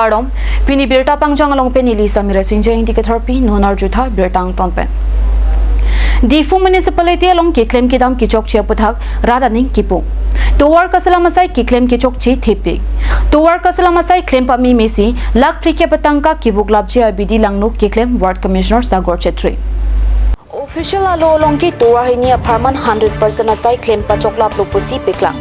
Karom pini birta pangjang along pen Elisa Mira Singjeng diketharpi nonar jutha birtang tonpen. Diphu municipality along kiklem kidam kichok che puthak radaning kipu. Towar kasalamasai kiklem kichok chi thipi. Towar kasalamasai claim pami mesi lak phlike patangka kivuk labje abidi langnu kiklem ward commissioner Sagar Chetri. Official alo along ki towar hini aparman 100% asai claim pachokla plupusi piklang.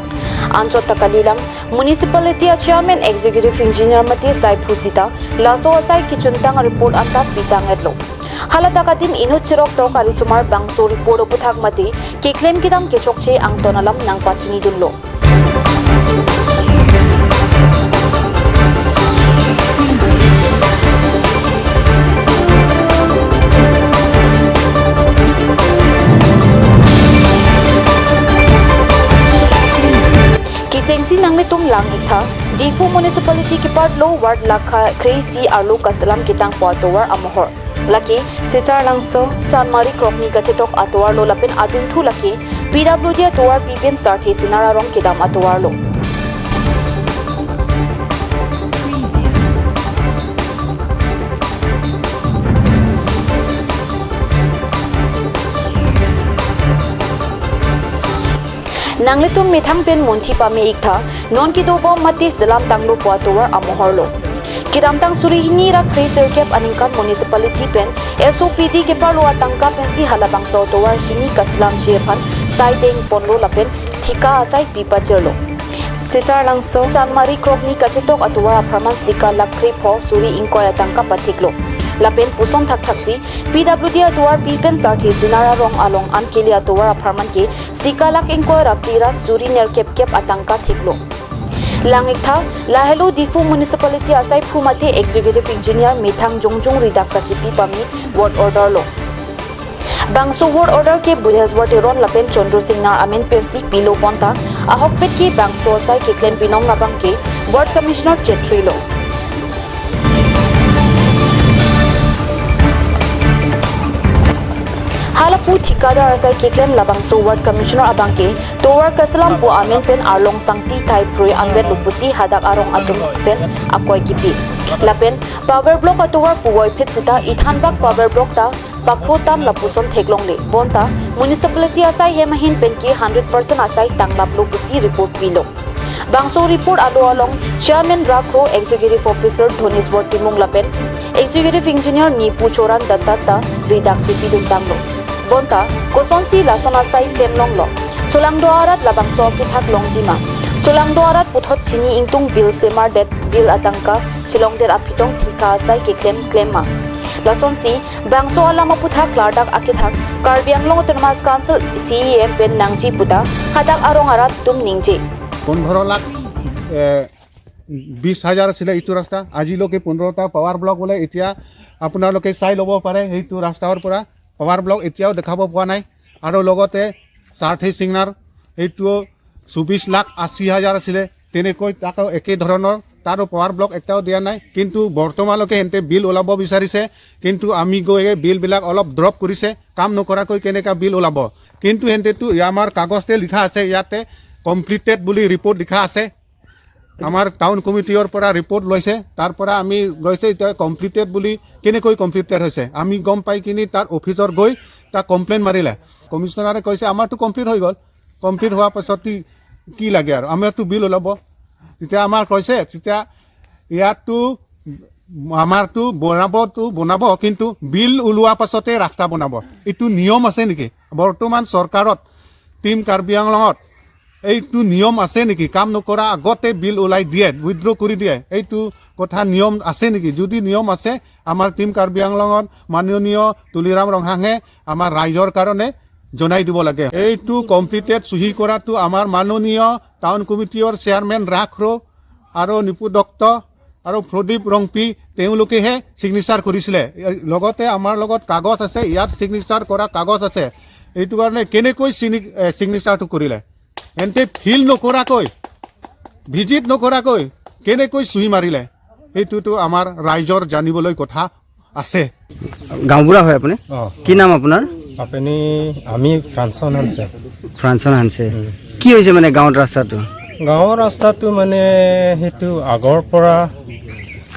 Anchot takalilang municipality chairman executive engineer mati sai phusita laso asai kichuntang report anta pitang etlo. Halatakatim inut chirok tok arisumar bangso report uputhak mati ki claim kidam kechokche angtonalam nangpachini dunlo. Kichengsi nangle tum lang iktha Diphu municipality ki part lo ward lakha khresi arlo kasalam kitang poatowar amohor. Laki chechar langso chanmari krokni kachetok atowar lo lapin adunthu laki PWD atowar PPN sarthi sinara rong kidam atowar lo. Nangletum mithang pen monthi pame iktha non ki dobo mati salam tanglo poatowar amohor lo. Kidamtang surihini ra khri sirkep aningkan municipality pen SOPD ke parlo atangka pensi halabang sotowar hini kaslam chephan saideng ponlo lapen thika asai pipa cherlo. Chechar langso chanmari krokni kachetok atowar apharman sika lakhri pho suri ingkoy atangka pathiklo. Lapen puson thak thaksi PWD atowar pipen sarthi sinara rong along ankeli atowar apharman ke sika lak ingkoy raprira suri nerkep kep atangka thiklo. Langikha Lahelu Diphu municipality asai phumate executive engineer Mithang Jongjong ridak kachipi pami ward order lo. Bangso ward order ke Budheswar ron lapen Chandra Singh nar amen pensi pilo ponta ahokpet ke bangso asai ke claim pinong ngabang ke ward commissioner Chetri lo. Halapu thikadar asai kiklem labangso ward commissioner abangke towar kaslam pu amen pen arlong sangti thai proi anbet lupusi hadak arong atum pen akoi kipi lapen power block atowar puwoi phitsita ithanbak power block ta pakrotam lapuson theklong le bonta municipality asai hemahin pen ki 100% asai tanglap lupusi report pilo. Bangso report alo along chairman rakro executive officer Dhoniswar Timung lapen executive engineer Nipu Choran Dattata ridak chipi dum tanglo. Bonta kosonsi lasona sai claim long lo solangdo arat labangso ki thak longjima solangdo arat puthot chini ingtung bill semar det bill atangka chilong der apitong thika sai ke claim claim ma lasonsi bangso alama putha klardak akithak Karbi Anglong Autonomous Council CEM pen nangji puta hadak arong arat tum ningji 15 lakh 20 হাজাৰ আছিলে এইটো ৰাস্তা আজিলৈকে 15টা power block বোলে এতিয়া আপোনালোকে চাই ল'ব পাৰে সেইটো ৰাস্তাৰ পৰা পাৱাৰ ব্লক এতিয়াও দেখাব পোৱা নাই আৰু লগতে সাৰথি সিংনাৰ এইটো 24 লাখ 80 হাজাৰ আছিলে তেনেকৈ তাকো একে ধৰণৰ তাৰো পাৱাৰ ব্লক এটাও দিয়া নাই কিন্তু বৰ্তমানলৈকে এন্তে বিল ওলাব বিচাৰিছে কিন্তু আমি গৈ বিলবিলাক অলপ ড্ৰপ কৰিছে কাম নকৰাকৈ কেনেকা বিল ওলাব কিন্তু এন্তেটো আমাৰ কাগজতে লিখা আছে ইয়াতে কমপ্লিটেড বুলি ৰিপৰ্ট লিখা আছে আমাৰ টাউন কমিটিৰ পৰা ৰিপৰ্ট লৈছে তাৰ পৰা আমি গৈছে এতিয়া কমপ্লিটেড বুলি কেনেকৈ কমপ্লিটেড হৈছে আমি গম পাই কিনি তাৰ অফিচত গৈ তাক কমপ্লেইন মাৰিলে কমিশ্যনাৰে কৈছে আমাৰতো কমপ্লিট হৈ গ'ল কমপ্লিট হোৱাৰ পাছত কি লাগে আৰু আমাৰতো বিল ওলাব তেতিয়া আমাৰ কৈছে তেতিয়া ইয়াততো আমাৰতো বনাবতো বনাব কিন্তু বিল ওলোৱাৰ পাছতে ৰাস্তা বনাব এইটো নিয়ম আছে নেকি বৰ্তমান চৰকাৰত টিম কাৰ্বি আংলঙত এইটো নিয়ম আছে নেকি কাম নকৰা আগতে বিল ওলাই দিয়ে উইড্ৰ কৰি দিয়ে এইটো কথা নিয়ম আছে নেকি যদি নিয়ম আছে আমাৰ টিম কাৰ্বি আংলঙত মাননীয় তুলিৰাম ৰংহাঙে আমাৰ ৰাইজৰ কাৰণে জনাই দিব লাগে এইটো কমপ্লিটেড চহী কৰাটো আমাৰ মাননীয় টাউন কমিটিৰ চেয়াৰমেন ৰাখৰ আৰু নিপু দত্ত আৰু প্ৰদীপ ৰংপি তেওঁলোকেহে ছিগনেচাৰ কৰিছিলে লগতে আমাৰ লগত কাগজ আছে ইয়াত ছিগনেচাৰ কৰা কাগজ আছে এইটো কাৰণে কেনেকৈ ছিগনেচাৰটো কৰিলে এন্তে ফিল নকৰাকৈ ভিজিট নকৰাকৈ কেনেকৈ চুই মাৰিলে এইটোতো আমাৰ ৰাইজৰ জানিবলৈ কথা আছে। গাঁওবুঢ়া হয় আপুনি? কি নাম আপোনাৰ? আপুনি আমি ফ্ৰান্সন হানছে। ফ্ৰান্সন হানছে। কি হৈছে মানে গাঁৱত ৰাস্তাটো? গাঁৱৰ ৰাস্তাটো মানে সেইটো আগৰ পৰা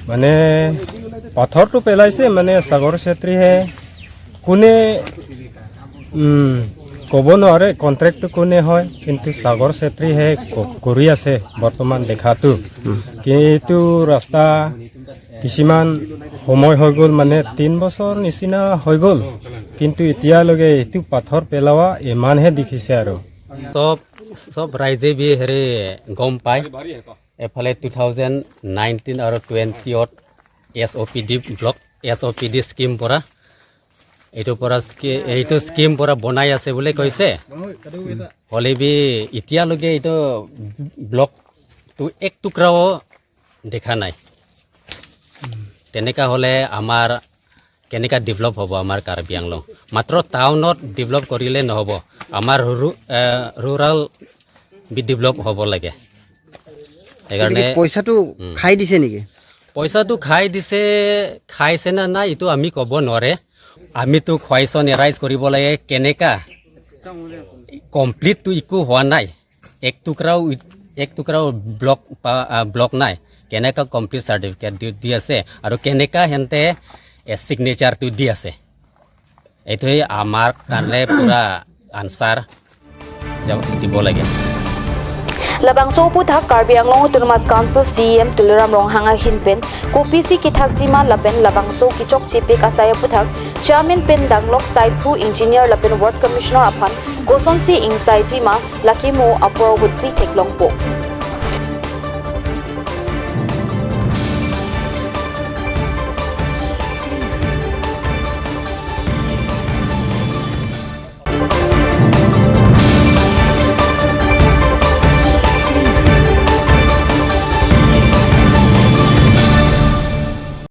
মানে পাথৰটো পেলাইছে, মানে সাগৰ চেত্ৰীহে কোনে ক'ব নোৱাৰে কণ্ট্ৰেক্টটো কোনে হয়, কিন্তু সাগৰ চেত্ৰীহে কৰি আছে বৰ্তমান দেখাটো। কিন্তু ৰাস্তা কিছুমান সময় হৈ গ'ল, মানে 3 বছৰ নিচিনা হৈ গ'ল, কিন্তু এতিয়ালৈকে এইটো পাথৰ পেলোৱা ইমানহে দেখিছে আৰু। চব ৰাইজে বি হেৰি গম পায়। এফালে 2019 আৰু 20ত SOPD block, SOPD scheme পৰা এইটোৰ পৰা এইটো স্কিম পৰা বনাই আছে বুলি কৈছে। হ'লে বি এতিয়ালৈকে এইটো ব্লকটো এক টুকুৰাও দেখা নাই। তেনেকা হ'লে আমাৰ কেনেকা ডেভেলপ হ'ব আমাৰ কাৰ্বি আংলং? মাত্ৰ টাউনত ডেভেলপ কৰিলে নহ'ব, আমাৰ ৰুৰাল বি ডেভেলপ হ'ব লাগে। সেইকাৰণে পইচাটো খাই দিছে নেকি? পইচাটো খাই দিছে, খাইছে নে নাই এইটো আমি ক'ব নোৱাৰে। আমিতো খুৱাইছন এৰাইজ কৰিব লাগে। কেনেকা কমপ্লিটটো একো হোৱা নাই, এক টুকুৰাও ব্লক নাই। কেনেকা কমপ্লিট চাৰ্টিফিকেট দি আছে আৰু কেনেকা সিহঁতে ছিগনেচাৰটো দি আছে, এইটোৱে আমাৰ কাৰণে পূৰা আনচাৰ দিব লাগে। Labangso pu thak Karbi Anglong Autonomous Council CM Tuliram Ronghang hin pen ko PC ki thak jima lapen Labangso ki chok chipe ka saya pu thak chairman pen danglok saiphu engineer lapen ward commissioner aphan goson si ingsai jima lakimo apor hutsi theklong po.